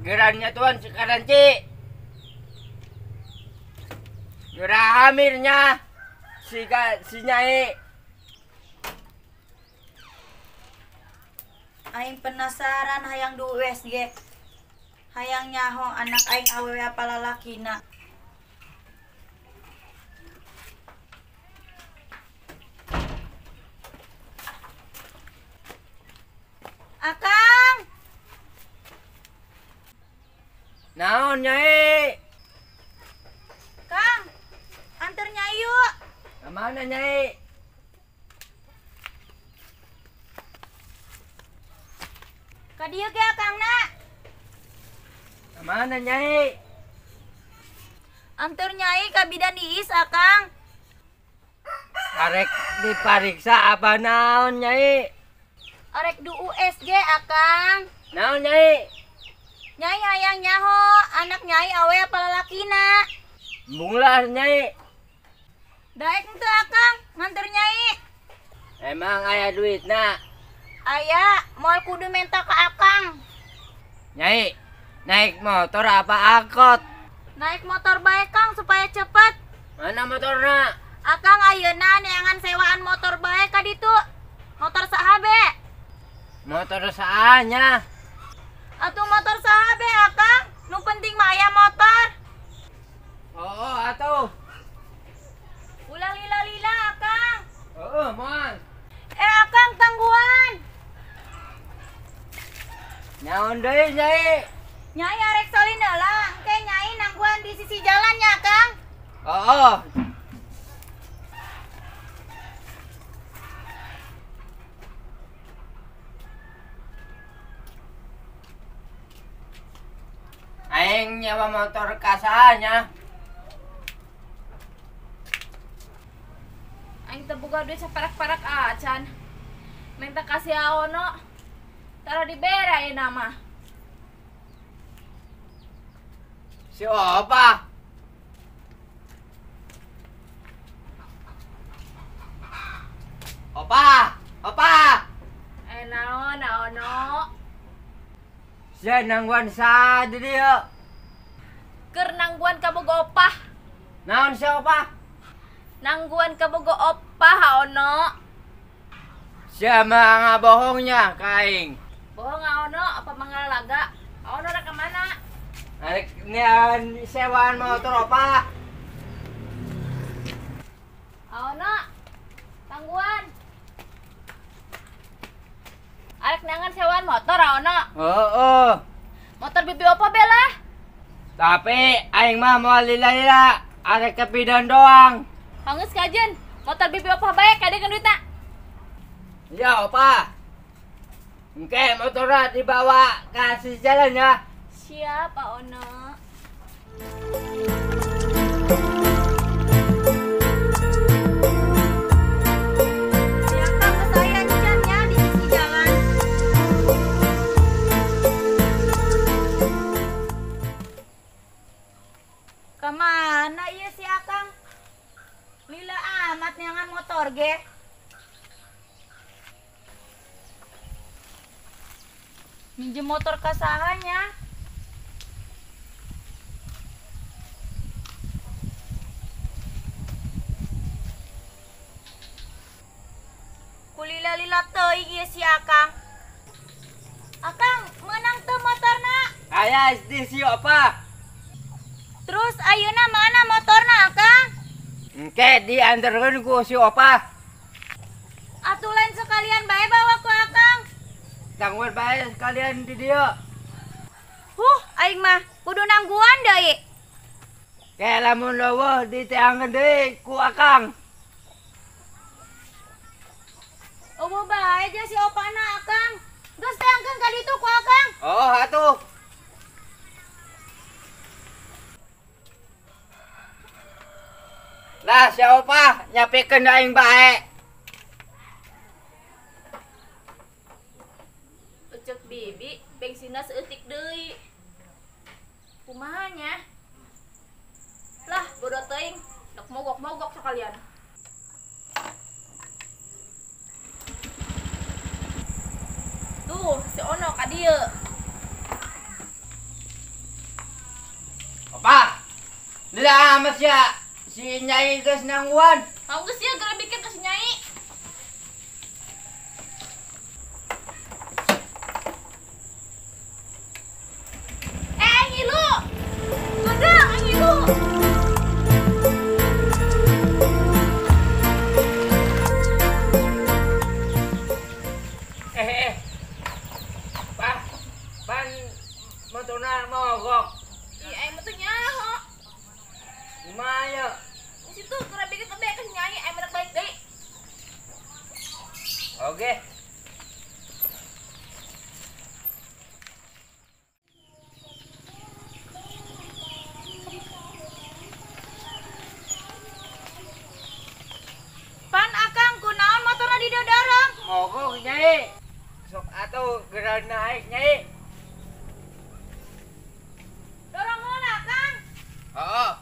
Gerannya tuan sekarang ci. Gerah hamilnya si si Nyai. Aing penasaran hayang du USG. Hayang nyaho anak aing awewe apa lalakina. Akang. Naon Nyai? Kang, antar Nyai yuk. Kemana Nyai? Ka dieu ge Akang na. Kemana Nyai? Antar Nyai ka bidan Iis Akang. Arek dipariksa apa naon Nyai? Arek du USG Akang. Naon Nyai? Nyai hayang nyaho, anak Nyai awe apa lalakina? Embung lah Nyai. Daek henteu Akang, nganter Nyai. Emang aya duitna? Aya, moal kudu menta ka Akang. Nyai, naik motor apa angkot? Naik motor bae Kang supaya cepet. Mana motorna? Akang ayeuna neangan sewaan motor bae ka ditu. Motor saha be? Motor saanya. Atuh motor saha be Akang? Nu penting mah aya motor. Oh, atuh. Ulah lila-lila Akang. Heeh, moal. Akang tangguhan. Naon deui Nyai? Nyai arek salin heula, engke Nyai nangguhan di sisi jalan nya Akang. Oh. Aing nyewa motor kasanya. Aing teu boga duit saparak-parak acan. Minta kasih aono. Tara dibere ayeuna mah. Si Opa. Opa, Opa. Naon aono? Sia nangguan sa di dieu. Keur nangguan ka bogo opah. Naon sia Opa? Nangguan ka bogo opah aono. Sia mah ngabohongnya ka aing. Bohong aono apa mangalalaga? Aono rek ka mana? Arek nean sewaan motor Opa. Aono. Tangguan. Arek neangan sewaan motor aono. Heeh. Motor bibi opa bela. Tapi aing mah moal lila-lila, arek ke bidan doang. Hangeus kajen, motor bibi opa bae kadekeun duitna. Ya Opa. Engke motornya dibawa kasih jalan ya. Siap Aono. Si Akang ke saya encan nya di sisi jalan. Kemana ieu si Akang? Lila amat neangan motor ge. Minjem motor ka saha nya? Kulila-lila teuing ieu si Akang. Akang, meunang teu motorna? Aya di si Opa. Terus ayeuna mana motorna Akang? Engke diantarkeun ku si Opa. Atuh lain sekalian bae bawa ku Akang. Tangguan bae sekalian di dieu. Huh, aing mah kudu nangguan deui. Ke lamun leuweuh diteangan deui ku Akang. Eueuh bae jeung si Opana Akang. Geus teangkeun ka ditu ku Akang. Oh, atuh. Lah si Opa nyapikeun aing bae. Cek bibi bensinna seutik deui. Kumaha nya? Lah bodoh teuing, dek mogok-mogok sekalian. Tuh, si Ono ka dieu. Lah mas ya si Nyai geus nangguan. Kamu geus ya geura bikin ke si Nyai. Ngilu. Godang ngilu. Pak, pan motorna mogok. Ih, aing mah teu nyaho. Kumaha ya? Di situ geura bikin ke si Nyai, aing mah balik deui. Oke. Pan akang kunaon motorna didodorong? Mogok Nyai. Sok atuh geura naik Nyai. Dorong heula akang. Heeh.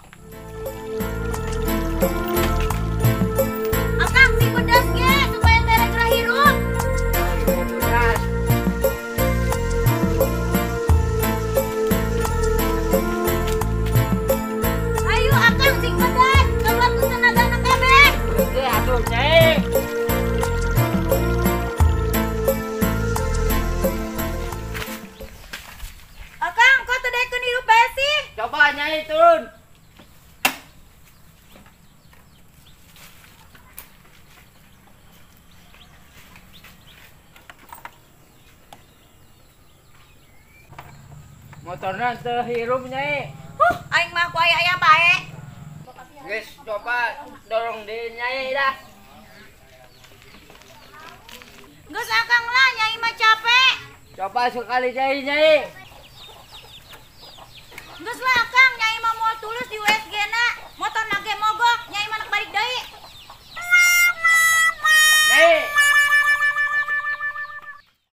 Akang sing pedas ge supaya terek geura hirup. Pedas. Ayo akang sing pedas, keluar ku tenagana kabeh. Oke atuh Nyai. Akang kok teu daekeun hirup bae sih? Coba Nyai turun. Motorna teu hirup Nyai. Huh, aing mah ku aya-aya bae. Geus coba dorong deui Nyai dah. Geus akang lah, Nyai mah capek. Coba sekali deui Nyai.